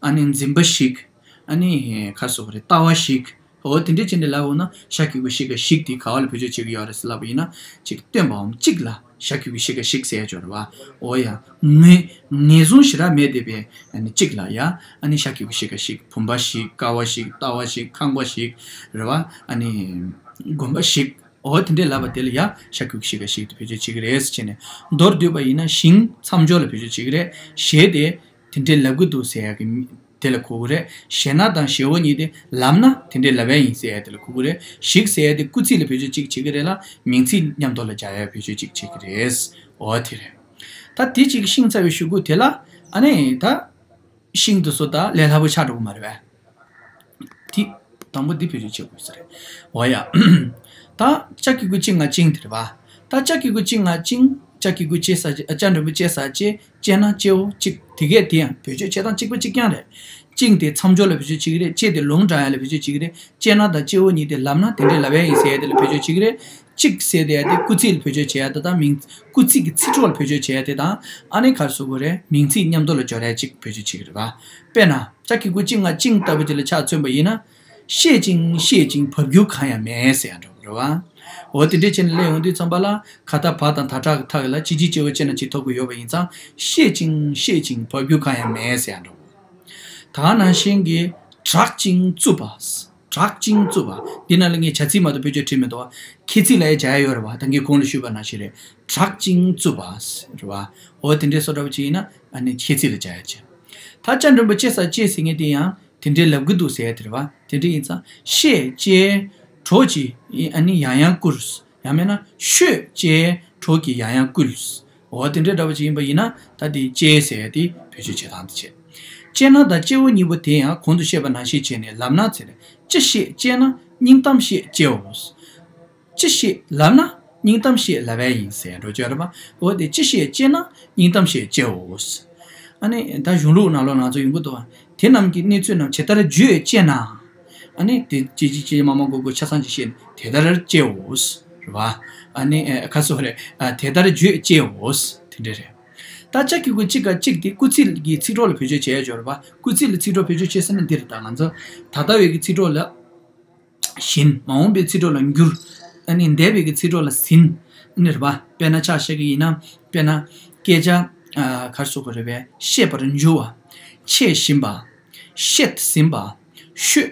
ཨ་ནི་འཛིན་པ་ཞིག་ཨ་ནི་ག་རེ་ཟེར་དགོས་རེད། ལྟ་བ་ཞིག་འོ་དེ་འདྲ་ཅིག་འདྲ་ལབ་འོང་ན་ཞ་གི་གུ་ཞི་ག་ཞིག་དེ་ག་བ་ལ་བེད་སྤྱོད་བྱེད་ཀྱི་ཡོད་རེད་ཟེར་ལབ་པ་ཡིན་ན། ཅིག་སྟོན་པའམ་གཅིག་ལ་ཞ་གི་གུ་ཞི་ག་ཞིག་ཟེར་ཡ་ཅིག་ཡོད་རེད་པ། འོ་ཡ། ངེས་ངེས་བཟུང་ཞེ་དྲག་མེད་བསྡད་པའི་ཨ་ནི་གཅིག་ལ་ཡ་ཨ་ནི་ཞ་གི་གུ་ཞི་ག་ཞིག་བུམ་པ་ཞིག་ཀ་བ་ཞིག་ལྟ་བ་ཞིག་ཁང་པ་ཞིག་རེད་པ། ཨ་ནི་དགོན་པ་ཞིག་འོ་དེ་འདྲ་ལབ་པ་དེ་ལ་ཡ་ཞ་གི་གུ་ཞི་ག་ཞིག་དེ་བེད་སྤྱོད་བྱེད་ཀྱི་རེད་ཟེར་བྱས་ནས། མདོར་བསྡུས་པ་ཡིན་ན་ཞིང་མཚམས་སྦྱོར་ལ་བེད་སྤྱོད་བྱེད་ཀྱི་རེད། ཞེས་དེ། དེ་འདྲའི་ལབ་ཀྱི་འདུག་ཟེར་ཡ་གི་མི་དེ་ལ་གོ་གི་རེད། ཞེ་ན་དང་ཞེ་བོ་གཉིས་དེ་ལབ་ན་དེ་འདྲའི་ལབ་ཡ་ཡིན་ཟེར་ཡ་དེ་ལ་གོ་གི་རེད། ཞིག་ཟེར་ཡ་དེ་སྐུལ་ཚིག་ལ་བེད་སྤྱོད་གཅིག་བྱེད་ཀྱི་རེད་ལ། མིང་ཚིག་མཉམ་དུ་ལ་སྦྱར་ཡ་བེད་སྤྱོད་གཅིག་བྱེད་ཀྱི་རེད། འོ་དེ་རེད། ད་དེ་གཅིག་ཤེས་ཚར་བའི་གཞུག་གུ་དེ་ལ་ཨ་ནི་ད་ཤིང་དེ་ཚོ་ད་ལས་སླ་པོ་ཆགས་འགྲོ་གི་མ་རེད་པས། དེ་དང་པོ་འདི་བེད་སྤྱོད་བྱེད་དགོས་ས་རེད། འོ་ཡ། ད་ཅ་གི་གུ་ཅི་ང་ཅིང་དེ་རེད་པ། ད་ཅ་གི་གུ་ཅི་ང་ཅིང་། ཅ་གི་གུ་ཅེ་ས་ཅེ། ཨ་ཅ་འགྲེང་བུ་ཅེ་ས་ཅེ། ཅེ་ན་ཅེའོ་གཅིག་དེ་གས་དེ་ཡང་བེད་སྤྱོད་བྱེད་སྟངས་གཅིག་པ་གཅིག་རྐྱང་རེད། ཅིང་དེ་མཚམས་སྦྱོར་ལ་བེད་སྤྱོད་བྱེད་ཀྱི་རེད། ཅེ་དེ་ལུང་དྲངས་ཡ་ལ་བེད་སྤྱོད་བྱེད་ཀྱི་རེད། ཅེ་ན་དང་ཅེའོ་གཉིས་དེ་ལབ་ན་དེ་འདྲའི་ལབ་ཡ་ཡིན་ཟེར་ཡ་དེ་ལ་བེད་སྤྱོད་བྱེད་ཀྱི་རེད། གཅིག་ཟེར་དེ་ཡ་དེ་སྐུལ་ཚིག་ལ་བེད་སྤྱོད་བྱེད་ཡ་དེ་དང་མིང་། སྐུལ་ཚིག་གི་ཚིག་གྲོགས་ལ་བེད་སྤྱོད་བྱེད་ཡ་དེ་དང་། ཨ་ནི་ག་རེ་ཟེར་དགོས་རེད། མིང་ཚིག་མཉམ་དུ་ལ་སྦྱོར་ཡ་གཅིག་བེད་སྤྱོད་བྱེད་ཀྱི་རེད་པ། དཔེར་ན་ཅ་གི་གུ་ཅི་ང་ཅིང་ལྟ་བུ་དེ་ལ་ཆ་མཚོན་པ་ཡིན་ན། བཤད་ཅིང་བཤད་ཅིང་བབ་འགྱུར་གང་ཡང་མེད་ཟེར་ཡ་འདྲ་བོ་རེད་པ། འོ་དེ་འདྲས་བྱས་ནས་སླེབས་ཡོང་དུས་ཙམ་པ་ལ་ག་ད་བ་དང་ད་དྲག་གི་ཐག་ལ་ཅི་ཅི་ཅི་བོ་ཅི་ན་ཅི་ཐོབ་ཀྱི་ཡོད་པ་ཡིན་ཙང་། བཤད་ཅིང་བཤད་ཅིང་བབ་འགྱུར་གང་ཡང་མེད་ཟེར་ཡ་འདྲ་བོ། ད་ག་ནང་བཞིན་གྱི་དྲག་ཅིང་རྩུབ་པ། དྲག་ཅིང་རྩུབ་པ། འདི་ནང་ལ་ངས་བྱ་ཚིག་མ་གཏོགས་བེད་སྤྱོད་བྲིས་མི་འདུག་བ། ཁྱད་ཚིག་ལ་ཡང་སྦྱར་ཡ་ཡོད་རེད་བ། ད་ངས་གོང་ལ་ཞུས་པ་ནང་བཞིན་རེད། དྲག་ཅིང་རྩུབ་པ་རེད་བ། འོ་དེ་འདྲའི་བཟོ་འདྲ་བོ་ཅིག་ཡིན་ན་ཨ་ནི་ཁྱད་ཚིག་ལ་སྦྱར་ཡ་བྱས། ད་ཅ་འགྲེང་བུ་ཅེ་ས་ཅེས་ཟེར་མཁན་དེ་ཡང་དེ་འདྲའི་ལབ་གི་འདུག་ཟེར་ཡ་དེ་རེད་བ། དེ་འདྲ་ཡིན་ཙང་བཤད་ཅེས་གྲོགས་ཀྱིས་ཨ་ནི་ཡང་ཡང་བསྐུལ། ཡང་མིན་ན་ཤོད་ཅེས་གྲོགས་ཀྱིས་ཡང་ཡང་བསྐུལ། འོ་དེ་འདྲའི་འདྲ་བ་ཅིག་ཡིན་པ་ཡིན་ན་ད་དེ་ཅེས་ཟེར་ཡ་དེ་བེད་སྤྱོད་བྱེད་སྟངས་དེ་བྱེད། ཅེ་ན་དང་ཅེ་བོ་གཉིས་པོ་དེ་ཡང་གོང་དུ་བཤད་པ་ནང་བཞིན་བྱས་ནས་ལབ་ན་ཟེར། ཅི་ཞིག་ཅེ་ན་སྙིང་གཏམ་ཞིག་ཅེའོ། ཅི་ཞིག་ལབ་ན་སྙིང་གཏམ་ཞིག་ལབ་པ་ཡིན་ཟེར་འགྲོ་བརྗོད་རེད་པ། འོ་དེ་ཅི་ཞིག་ཅེ་ན་སྙིང་གཏམ་ཞིག་ཅེའོ། ཨ་ནི་ད་གཞུང་ལུགས་ནང་ལོགས་ང་ཚོ་ཡོང་གི་འདུག་བ། དེ་རྣམས་ཀྱི་གནས་ཚུལ་རྣམས་ཇི་ལྟར་བརྗོད་ཅེ་ན། ཨ་ནི་དེ་ཅི་ཅི་ཅི་མ་མ་གོ་གོ་ཆ་ཚང་ཅིག་བཤད་ནས་དེ་ལྟར་ཅེའོ། རེད་བ། ཨ་ནི་ཨ་ག་སོ་རེད། ཨ་དེ་ལྟར་བརྗོད་ཅེའོ། དེ་འདྲ་རེད། ད་ཅ་གི་གུ་གཅིག་ག་གཅིག་དེ་སྐུལ་ཚིག་གི་ཚིག་གྲོགས་ལ་བེད་སྤྱོད་བྱས་ཡོད་རེད་བ། སྐུལ་ཚིག་ལ་ཚིག་གྲོགས་བེད་སྤྱོད་བྱས་ཟེར་ན་འདི་རེད། ད་ང་ཚོ་ད་ལྟ་བའི་གི་ཚིག་གྲོགས་ལ་བཞིན། མ་འོངས་པའི་ཚིག་གྲོགས་ལ་འགྱུར། ཨ་ནི་འདས་པའི་གི་ཚིག་གྲོགས་ལ་ཟིན། ཨ་ནི་རེད་པ། དཔེར་ན་ཆ་བཞག་གི་ཡིན་ན། དཔེར་ན་སྐད་ཆ་ཨ་ག་རེ་ཟེར་དགོས་རེད་པས། བཤད་པར་འགྱུར་བ། འཆད་བཞིན་པ། བཤད་ཟིན་པ། ཤོད་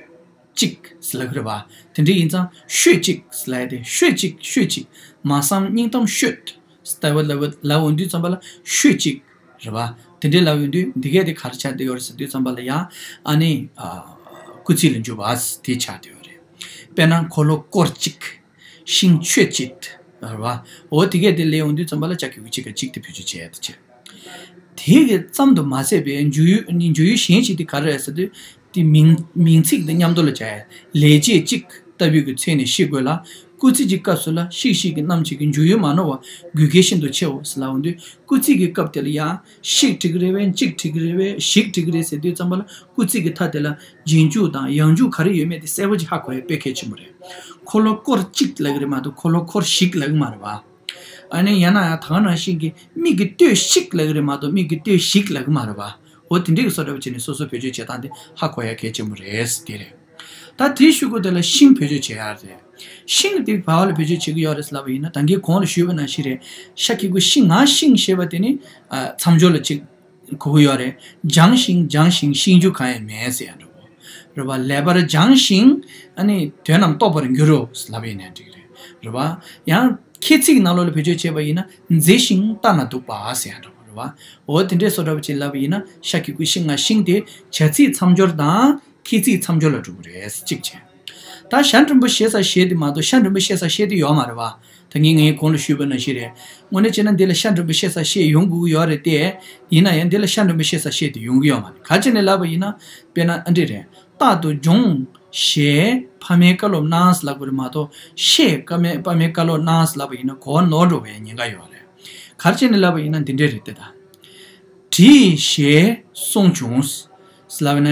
ཅིག་ཟེར་ལབ་ཀྱི་རེད་པ། དེ་འདྲ་ཡིན་ཙང་ཤོད་ཅིག་ཟེར་ལབ་ཡ་དེ་ཤོད་ཅིག་ཤོད་ཅིག་མ་བསམ་སྙིང་གཏམ་ཤོད། ལྟ་བུ་ལབ་ལབ་འོང་དུས་ཙམ་པ་ལ་ཤོད་ཅིག་རེད་བ། དེ་འདྲའི་ལབ་ཡོང་དུས་འདི་གས་དེ་ག་རེ་ཆགས་བསྡད་ཡོད་རེད་ཟེར་དུས་ཙམ་པ་ལ་ཡང་ཨ་ནི་ཨ་སྐུལ་ཚིག་ལ་འཇུག་པ་དེ་ཆགས་བསྡད་ཡོད་རེད། དཔེར་ན་འཁོར་ལོ་བསྐོར་ཅིག་ཤིང་ཆོད་ཅིག་རེད་བ། འོ་དེ་གས་དེ་ལས་ཡོང་དུས་ཙམ་པ་ལ་ཅ་གི་གུ་གཅིག་ག་གཅིག་དེ་བེད་སྤྱོད་བྱས་ཡ་དེ་བྱས། དེ་གས་ཙམ་དུ་མ་ཟད་པའི་འཇུག་ཡུལ་འཇུག་ཡུལ་གཞན་ཞིག་དེ་ག་རེ་རེད་ཟེར་དུས། དེ་མིང་མིང་ཚིག་དང་མཉམ་དུ་ལ་སྦྱར་ཡ། ལས་བྱེད་ཅིག་ལྟ་བུའི་གི་ཚུལ་ནས་ཤེས་དགོས་ལ། སྐུལ་ཚིག་གི་སྐབས་སུ་ལ་ཤིག་ཤིག་གི་རྣམ་བྱེད་ཀྱི་འཇུག་ཡུལ་མ་ནོར་བ་དགོས་གལ་ཤིན་ཏུ་ཆེའོ་ཟེར་ལབ་འོང་དུས། སྐུལ་ཚིག་གི་སྐབས་དེ་ལ་ཡང་ཤིག་བྲིས་ཀྱི་རེད་པས། ཅིག་བྲིས་ཀྱི་རེད་པས། ཞིག་བྲིས་ཀྱི་རེད་ཟེར་དུས་ཙམ་པ་ལ་སྐུལ་ཚིག་གི་མཐའ་དེ་ལ་རྗེས་འཇུག་དང་ཡང་འཇུག་ག་རེ་ཡོད་མེད་དེ་གསལ་པོ་ཅིག་ཧ་གོ་ཡ་དཔེ་གལ་ཆེན་པོ་རེད། འཁོར་ལོ་བསྐོར་ཅིག་ལབ་ཀྱི་རེད་མ་གཏོགས་འཁོར་ལོ་བསྐོར་ཞིག་ལབ་ཀྱི་མ་རེད་པ། ཨ་ནི་ཡང་ན་ཡང་ད་ག་ནང་བཞིན་གྱི་མིག་གིས་ལྟོས་ཤིག་ལབ་ཀྱི་རེད་མ་གཏོགས་མིག་གིས་ལྟོས་ཞིག་ལབ་ཀྱི་མ་རེད་པ། འོ་དེ་འདྲའི་གི་བཟོ་འདྲ་བོ་བྱས་ནས་སོ་སོ་བེད་སྤྱོད་བྱེད་སྟངས་དེ་ཧ་གོ་ཡ་གལ་ཆེན་པོ་རེད། དེ་རེད། ད་དེའི་གཞུག་གུ་དེ་ལ་ཤིང་བེད་སྤྱོད་བྱེད་ཡ་རེད། ཤིང་དེ་བ་ལ་བེད་སྤྱོད་བྱེད་ཀྱི་ཡོད་རེད་ལབ་པ་ཡིན་ན། ད་གིན་གོང་ལ་ཞུས་པ་ནང་བཞིན་རེད། ཤ་གི་གུ་ཤི་ང་ཤིང་ཞེས་པ་དེ་ནི་ཨ་མཚམས་སྦྱོར་ལ་ཅིག་གོ་གི་ཡོད་རེད། སྦྱངས་ཤིང་སྦྱངས་ཤིང་ཤིང་རྒྱུ་གང་ཡང་མེད་ཟེར་ཡ་འདྲ་བོ་རེད་པ། ལེགས་པར་སྦྱངས་ཤིང་ཨ་ནི་དོན་རྣམས་རྟོགས་པར་འགྱུར་རོ་ལབ་ཡིན་ནའི་འགྲིག་གི་རེད། རེད་པ། ཡང་ཁྱད་ཚིག་ནང་ལོགས་ལ་བེད་སྤྱོད་བྱས་པ་ཡིན་ན་མཛེས་ཤིང་ལྟ་ན་སྡུག་པ་ཟེར་ཡ་འདྲ་བོ་རེད་པ། འོ་དེ་འདྲའི་བཟོ་འདྲ་བོ་ཅིག་ལབ་པ་ཡིན་ན་ཤ་གི་གུ་ཤི་ང་ཤིང་དེ་བྱ་ཚིག་མཚམས་སྦྱོར་དང་ཁྱད་ཚིག་མཚམས་སྦྱོར་ལ་གྲུབ་པ་རེད། གཅིག་བྱས། ད་ཤ་འགྲེང་བུ་ཞེ་ས་ཞེ་དེ་མ་གཏོགས་ཤ་འགྲེང་བུ་ཤེ་ས་ཤེ་དེ་ཡོད་མ་རེད་པ། ད་ངས་ངས་གོང་ལ་ཞུས་པ་ནང་བཞིན་རེད། དངོས་གནས་བྱས་ན་འདི་ལ་ཤ་འགྲེང་བུ་ཤེ་ས་ཤེ་ཡོང་དགོས་ཀྱི་ཡོད་རེད་དེ། ཡིན་ན་ཡང་འདི་ལ་ཤ་འགྲེང་བུ་ཤེ་ས་ཤེ་དེ་ཡོང་གི་ཡོད་མ་རེད། ག་རེ་བྱས་ནས་ལབ་པ་ཡིན་ན། དཔེར་ན་ཨ་འདྲ་རེད། རྟག་ཏུ་སྦྱོངས་ཞེས་ཕ་མའི་བཀའ་སློབ་གནང་ཟེར་ལབ་དགོས་རེད་མ་གཏོགས་ཤེས་བཀའ་མའི་ཕ་མའི་བཀའ་སློབ་གནང་ཟེར་ལབ་པ་ཡིན་ན་གོ་བ་ནོར་འགྲོ་བའི་ཉེན་ཁ་ཡོད་རེད། ག་རེ་བྱས་ནས་ལབ་པ་ཡིན་ན་འདི་འདྲ་རེད་དེ། ད་བྲིས་ཞེས་གསུངས་བྱུང་ཟེར་ལབ་ན།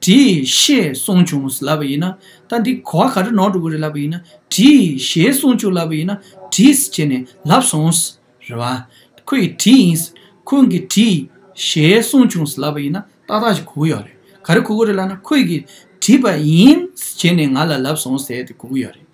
བྲིས་ཞེས་གསུངས་བྱུང་ཟེར་ལབ་པ་ཡིན་ན། ད་འདི་གོ་བ་ག་རེ་ནོར་འགྲོ་གི་རེད་ལབ་པ་ཡིན་ན། བྲིས་ཞེས་གསུངས་བྱུང་ལབ་པ་ཡིན་ན་བྲིས་ཟེར་བྱས་ནས་ལབ་སོང་ཟེར། རེད་བ། ཁོ་ཡིས་བྲིས་ཡིན་ཟེར། ཁོང་གིས་བྲིས་ཞེས་གསུངས་བྱུང་ཟེར་ལབ་པ་ཡིན་ན་ཏག་ཏག་ཅིག་གོ་གི་ཡོད་རེད། ག་རེ་གོ་གི་རེད་ལབ་ན་ཁོ་ཡིས་བྲིས་པ་ཡིན་ཟེར་བྱས་ནས་ང་ལ་ལབ་སོང་ཟེར་དེ་གོ་གི་ཡོད་རེད།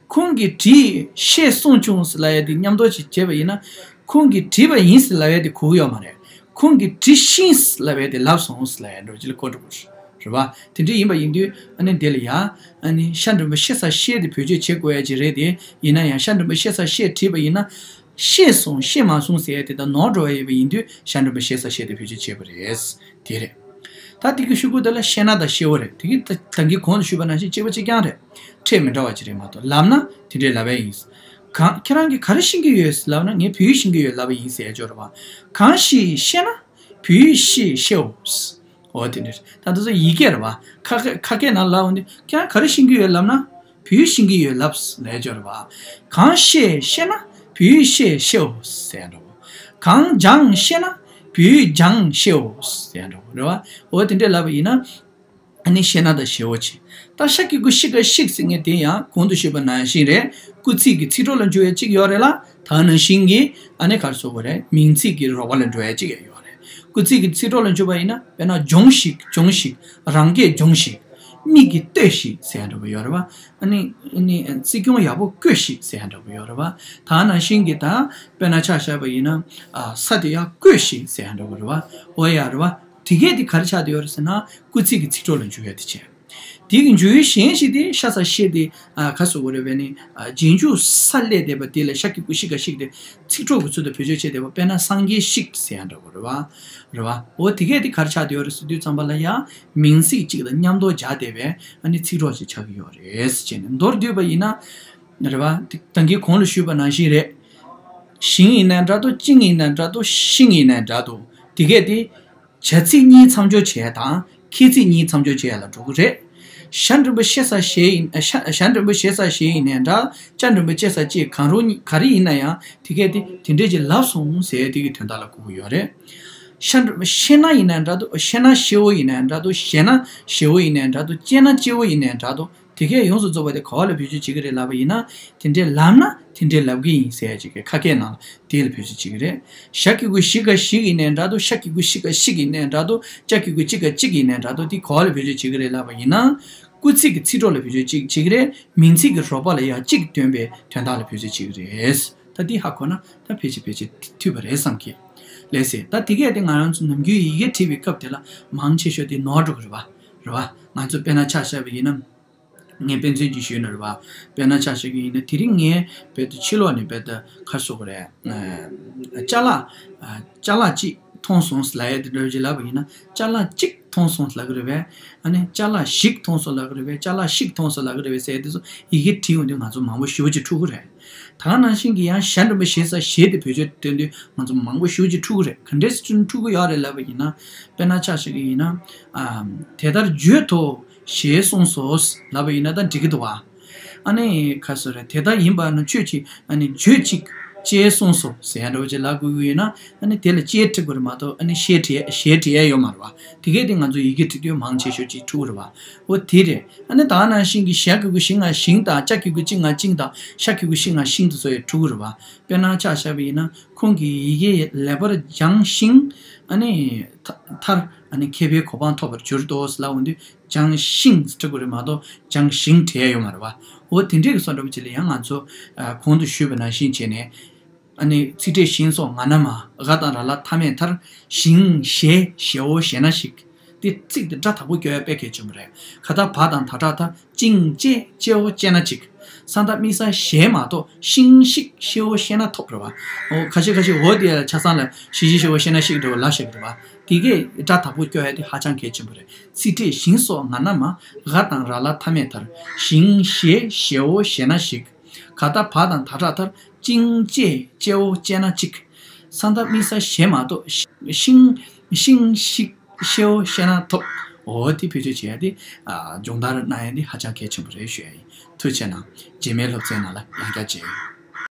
ཁོང་གིས་བྲིས་ཞེས་གསུངས་བྱུང་ཟེར་ལབ་ཡ་དེ་མཉམ་དུ་ཅིག་བྱས་པ་ཡིན་ན། ཁོང་གིས་བྲིས་པ་ཡིན་ཟེར་ལབ་ཡ་དེ་གོ་གི་ཡོད་མ་རེད། ཁོང་གིས་བྲིས་ཤིང་ཟེར་ལབ་ཡ་དེ་ལབ་སོང་ཟེར་ལབ་ཡ་འདྲ་བོ་ཅིག་ལ་གོ་འགྲོ་གི་རེད་བ། དེ་འདྲ་ཡིན་པ་ཡིན་དུས་ཨ་ནི་འདི་ལ་ཡ། ཨ་ནི་ཤ་འགྲེང་བུ་ཤེ་ས་ཤེ་དེ་བེད་སྤྱོད་བྱེད་དགོས་ཡ་ཅིག་རེད་དེ། ཡིན་ན་ཡང་ཤ་འགྲེང་བུ་ཤེ་ས་ཤེ་བྲིས་པ་ཡིན་ན། ཤེས་སོང་ཤེས་མ་སོང་ཟེར་ཡ་དེ་དང་ནོར་འགྲོ་བ་ཡོད་པ་ཡིན་དུས་ཤ་འགྲེང་བུ་ཤེ་ས་ཤེ་དེ་བེད་སྤྱོད་བྱས་པ་རེད། དེ་རེད། ད་དེ་གི་ཤུ་གུ་དེ་ལ་ཤེ་ན་དང་ཤེ་བོ་རེད། དེ་གི་ད་ད་གིན་གོང་དུ་ཞུས་པ་ནང་བཞིན་གཅིག་པ་གཅིག་རྐྱང་རེད། ཕྲད་མི་འདྲ་བ་ཅིག་རེད་མ་གཏོགས་ལབ་ན་དེ་འདྲའི་ལབ་ཡ་ཡིན། གང་ཁྱེད་རང་གིས་ག་རེ་ཤེས་ཀྱི་ཡོད་ལབ་ན་ངས་བོད་ཡིག་ཤེས་ཀྱི་ཡོད་ལབ་པ་ཡིན་ཟེར་ཡ་ཅིག་ཡོད་རེད་བ། གང་ཞིག་ཤེ་ན་བོད་ཡིག་ཤེས་ཤེའོ། འོ་དེ་འདྲ་རེད། ད་དེ་ཚོ་ཡི་གེ་རེད་བ། ཁ་སྐད་ཁ་སྐད་ནང་ལབ་འོང་དུས་ཁྱེད་རང་ག་རེ་ཤེས་ཀྱི་ཡོད་ལབ་ན། བོད་ཡིག་ཤེས་ཀྱི་ཡོད་ལབ་ལབ་ཡ་ཅིག་ཡོད་རེད་བ། གང་བཤད་ཤེ་ན་བོད་ཡིག་བཤད་ཤེའོ་ཟེར་ཡ་འདྲ་བོ། གང་སྦྱངས་ཤེ་ན་བོད་ཡིག་སྦྱངས་ཤེའོ་ཟེར་ཡ་འདྲ་བོ་རེད་བ། འོ་དེ་འདྲ་ལབ་པ་ཡིན་ན། ཨ་ནི་ཤེ་ན་དང་ཞེ་བོ་ཆེ། ད་ཤ་གི་གུ་ཤི་ག་ཤིག་ཟེར་མཁན་དེ་ཡང་གོང་དུ་ཞུས་པ་ནང་བཞིན་རེད། སྐུལ་ཚིག་གི་ཚིག་གྲོགས་ལ་འཇུག་ཡ་གཅིག་ཡོད་རེད་ལ། ད་ནང་བཞིན་གྱི་ཨ་ནི་ག་རེ་ཟེར་དགོས་རེད། མིང་ཚིག་གི་རོགས་པ་ལ་འགྲོ་ཡ་གཅིག་ཡང་ཡོད་རེད། སྐུལ་ཚིག་གི་ཚིག་གྲོགས་ལ་འཇུག་པ་ཡིན་ན། དཔེར་ན་སྦྱོངས་ཤིག་སྦྱོངས་ཤིག་རང་སྐད་སྦྱོངས་ཤིག་མིག་གིས་ལྟོས་ཤིག་ཟེར་ཡ་འདྲ་པོ་ཡོད་རེད་བ། ཨ་ནི་ཨ་ནི་སྲིད་སྐྱོང་ཡག་པོ་བསྐོས་ཤིག་ཟེར་ཡ་འདྲ་པོ་ཡོད་རེད་བ། ད་ནང་བཞིན་གྱི་ད་དཔེར་ན་ཆ་བཞག་པ་ཡིན་ན། ཨ་ས་དེ་ཡར་བརྐོས་ཤིག་ཟེར་ཡ་འདྲ་པོ་རེད་བ། འོ་ཡ་རེད་བ། དེ་གས་དེ་ག་རེ་ཆགས་བསྡད་ཡོད་རེད་ཟེར་ན། སྐུལ་ཚིག་གི་ཚིག་གྲོགས་ལ་འཇུག་ཡ་དེ་བྱས། དེ་གི་འཇུག་ཡུལ་གཞན་ཞིག་དེ་ཤ་ས་ཤེ་དེ། ཨ་ག་རེ་ཟེར་དགོས་རེད་པས་ནི། ཨ་རྗེས་འཇུག་ས་སླེབས་བསྡད་པ་དེ་ལ་ཤ་གི་གུ་ཤི་ག་ཤིག་དེ་ཚིག་གྲོགས་ཀྱི་ཚུལ་དུ་བེད་སྤྱོད་བྱས་བསྡད་པ། དཔེར་ན་སངས་རྒྱས་ཤིག་ཟེར་ཡ་འདྲ་པོ་རེད་བ། རེད་བ། འོ་དེ་གས་དེ་ག་རེ་ཆགས་བསྡད་ཡོད་རེད་ཟེར་དུས་ཙམ་པ་ལ། ཡང་མིང་ཚིག་གཅིག་དང་མཉམ་དུ་སྦྱར་བསྡད་པའི་ཨ་ནི་ཚིག་གྲོགས་ཤིག་ཆགས་ཀྱི་ཡོད་རེད་ཟེར་བྱས་ནས། མདོར་བསྡུས་པ་ཡིན་ན། རེད་བ། དེ་ད་གིན་གོང་ལ་ཞུས་པ་ནང་བཞིན་རེད། ཤིང་ཡིན་ནའི་འདྲ་འདུག་ཅིང་ཡིན་ནའི་འདྲ་འདུག་ཤིང་ཡིན་ནའི་འདྲ་འདུག་དེ་གས་དེ་བྱ་ཚིག་གཉིས་མཚམས་སྦྱོར་བྱས་དང་ཁྱད་ཚིག་གཉིས་མཚམས་སྦྱོར་བྱས་ལ་འགྲོ་གི་རེད། ཞ་འགྲེང་བུ་ཤེ་ས་ཞེ་ཡིན། ཨ་ཞ་ཞ་འགྲེང་བུ་ཞེ་ས་ཞེ་ཡིན་ནའི་འདྲ། ཅ་འགྲེང་བུ་ཅེ་ས་ཅེ། གང་རུང་ག་རེ་ཡིན་ན་ཡང་དེ་གས་དེ་དེ་འདྲས་ཅིག་ལབ་སོང་ཟེར་དེ་གི་དོན་དག་ལ་གོ་གི་ཡོད་རེད། ཤ་འགྲེང་བུ་ཤེ་ན་ཡིན་ནའི་འདྲ་འདུག་ཤེ་ན་ཞེ་བོ་ཡིན་ནའི་འདྲ་འདུག་ཞེ་ན་ཞེ་བོ་ཡིན་ནའི་འདྲ་འདུག་ཅེ་ན་ཅེ་བོ་ཡིན་ནའི་འདྲ་འདུག་དེ་གས་ཡོངས་སུ་རྫོགས་པ་དེ་ག་བ་ལ་བེད་སྤྱོད་བྱེད་ཀྱི་རེད་ལབ་པ་ཡིན་ན། དེ་འདྲས་ལབ་ན་དེ་འདྲས་ལབ་ཀྱི་ཡིན་ཟེར་ཡ་ཅིག་གི་ཁ་སྐད་ནང་ལ་དེ་ལ་བེད་སྤྱོད་བྱེད་ཀྱི་རེད། ཞ་གི་གུ་ཞི་ག་ཞིག་ཡིན་ནའི་འདྲ་འདུག་ཤ་གི་གུ་ཤི་ག་ཤིག་ཡིན་ནའི་འདྲ་འདུག་ཅ་གི་གུ་ཅི་ག་ཅིག་ཡིན་ནའི་འདྲ་འདུག་དེ་ག་བ་ལ་བེད་སྤྱོད་བྱེད་ཀྱི་རེད་ལབ་པ་ཡིན་ན། སྐུལ་ཚིག་གི་ཚིག་གྲོགས་ལ་བེད་སྤྱོད་ཅིག་བྱེད་ཀྱི་རེད། མིང་ཚིག་གི་རོགས་པ་ལ་ཡང་གཅིག་སྟོན་པའི་དོན་དག་ལ་བེད་སྤྱོད་བྱེད་ཀྱི་རེད། ད་འདི་ཧ་གོ་ན་ད་ཕལ་ཆེར་ཕལ་ཆེར་འཐུས་པ་རེད་བསམ་གི། ལགས་སེ། ད་དེ་གས་དེ་ང་རང་ཚོ་ནམ་རྒྱུན་ཡི་གེ་བྲིས་པའི་སྐབས་དེ་ལ་མང་ཆེ་ཤོས་དེ་ནོར་འགྲོ་གི་རེད་བ། རེད་བ། ང་ཚོ་དཔེར་ན་ཆ་བཞག་པ་ཡིན་ན། ངས་དཔེ་མཚོན་ཅིག་ཞུས་ན་རེད་བ། དཔེར་ན་ཆ་བཞག་གི་ཡིན་ན། དེ་རིང་ངས་རྦད་དེ་ཕྱི་ལོགས་ནས་རྦད་དེ་ག་རེ་ཟེར་དགོས་རེད། ཨ་ཅ་ལག་ཨ་ཅ་ལག་ཅིག་མཐོང་སོང་ལབ་ཡ་དེ་འདྲ་ཅིག་ལབ་པ་ཡིན་ན། ཅ་ལག་གཅིག་མཐོང་སོང་ལབ་ཀྱི་རེད་པས། ཨ་ནི་ཅ་ལག་ཞིག་མཐོང་སོང་ལབ་ཀྱི་རེད་པས། ཅ་ལག་ཤིག་མཐོང་སོང་ལབ་ཀྱི་རེད་པས་ཟེར་ཡ་དེ་ཚོ་ཡི་གེ་བྲིས་ཡོང་དུས་ང་ཚོ་མང་པོ་ཞེ་པོ་ཅིག་འཁྲུག་གི་རེད། ད་ག་ནང་བཞིན་གྱི་ཡང་ཞ་འགྲེང་བུ་ཞེ་ས་ཞེ་དེ་བེད་སྤྱོད་བཏོན་དུས་ང་ཚོ་མང་པོ་ཞེ་པོ་ཅིག་འཁྲུག་གི་རེད། ག་འདྲས་སེ་འཁྲུག་གི་ཡོད་རེད་ལབ་པ་ཡིན་ན། དཔེར་ན་ཆ་བཞག་གི་ཡིན་ན། ཨ་དེ་ལྟར་བརྗོད་དོ། ཞེས་གསུངས་སོ། ལབ་པ་ཡིན་ན་ད་འགྲིག་གི་འདུག་བ། ཨ་ནི་ག་རེ་ཟེར་རེད། དེ་ལྟར་ཡིན་པ་ན་ཁྱོད་ཀྱིས་ཨ་ནི་བརྗོད་ཅིག་ཅེས་གསུངས་སོ་ཟེར་ཡ་འདྲ་བོ་ཅིག་ལབ་དགོས་ཀྱི་ཡོད་ན། ཨ་ནི་དེ་ལ་ཅེས་འབྲི་དགོས་རེད་མ་གཏོགས། ཨ་ནི་ཞེས་འབྲི་ཡ་ཞེས་འབྲི་ཡ་ཡོད་མ་རེད་བ། དེ་གས་དེ་ང་ཚོ་ཡི་གེ་འབྲི་དུས་མང་ཆེ་ཤོས་ཅིག་འཁྲུག་གི་རེད་བ། འོ་དེ་རེད། ཨ་ནི་ད་ག་ནང་བཞིན་གྱི་ཞ་གི་གུ་ཞི་ང་ཞིང་དང་། ཅ་གི་གུ་ཅི་ང་ཅིང་དང་། ཤ་གི་གུ་ཤི་ང་ཤིང་དེ་ཚོ་ཡང་འཁྲུག་གི་རེད་བ། དཔེར་ན་ཆ་བཞག་པ་ཡིན་ན། ཁོང་གིས་ཡི་གེ་ལེགས་པར་སྦྱངས་ཤིང་། ཨ་ནི་མཐར་ཨ་ནི་མཁས་པའི་གོ་འཕང་ཐོབ་པར་གྱུར་ཏོ་ལབ་འོང་དུས། སྦྱངས་ཤིང་འབྲི་དགོས་རེད་མ་གཏོགས་སྦྱངས་ཤིང་འབྲི་ཡ་ཡོད་མ་རེད་བ། འོ་དེ་འདྲས་ཀྱི་བཟོ་འདྲ་པོ་ཅིག་ལ་ཡང་ང་ཚོ་ཨ་གོང་དུ་ཞུས་པ་ནང་བཞིན་བྱས་ནས། ཨ་ནི་ཚིག་ཕྲད་ཞིང་སོགས་ང་ན་མ། འ་དང་ར་ལ་མཐའ་མེད་མཐར། ཞིང་ཞེས་ཞེའོ་ཞེ་ན་ཞིག་དེ་ཚིག་དེ་སྒྲ་དག་པོ་སྐྱོར་ཡ་དཔེ་གལ་ཆེན་པོ་རེད། ག་ད་བ་དང་ད་དྲག་ད། ཅིང་ཅེ་ཅེའོ་ཅེ་ན་ཅིག་ས་མཐའ་དམིགས་ས་ཞེས་མ་གཏོགས་ཤིང་ཤིག་ཤེའོ་ཤེ་ན་ཐོབ་རེད་བ། འོ་ཁ་ཤས་ཁ་ཤས་འོ་དེ་ལ་ཆ་ཚང་ལ་ཤིང་ཤིག་ཤེའོ་ཤེ་ན་ཤིག་འདྲ་བོ་ལབ་བཞག་གི་རེད་བ། དེ་གས་སྒྲ་དག་པོ་སྐྱོར་ཡ་དེ་ཧ་ཅང་གལ་ཆེན་པོ་རེད། ཚིག་ཕྲད་ཞིང་སོགས་ང་ན་མ། འ་དང་ར་ལ་མཐའ་མེད་མཐར། ཞིང་ཞེས་ཞེའོ་ཞེ་ན་ཞིག་ག་ད་བ་དང་ད་དྲག་མཐར། ཅིང་ཅེ་ཅེའོ་ཅེ་ན་ཅིག་ས་མཐའ་དམིགས་ས་ཞེས་མ་གཏོགས་ཤིང་ཤིང་ཤིག་ཤེའོ་ཤེ་ན་ཐོབ། འོ་དེ་བེད་སྤྱོད་བྱེད་ཡ་དེ། ཨ་སྦྱོང་བརྡར་གནང་ཡ་དེ་ཧ་ཅང་གལ་ཆེན་པོ་རེད་ཞུ་ཡ་ཡིན། ཐུགས་རྗེ་གནང་། རྗེས་མའི་སློབ་ཚན་ནང་ལ་ཡང་བསྐྱར་མཇལ་ཡོང་།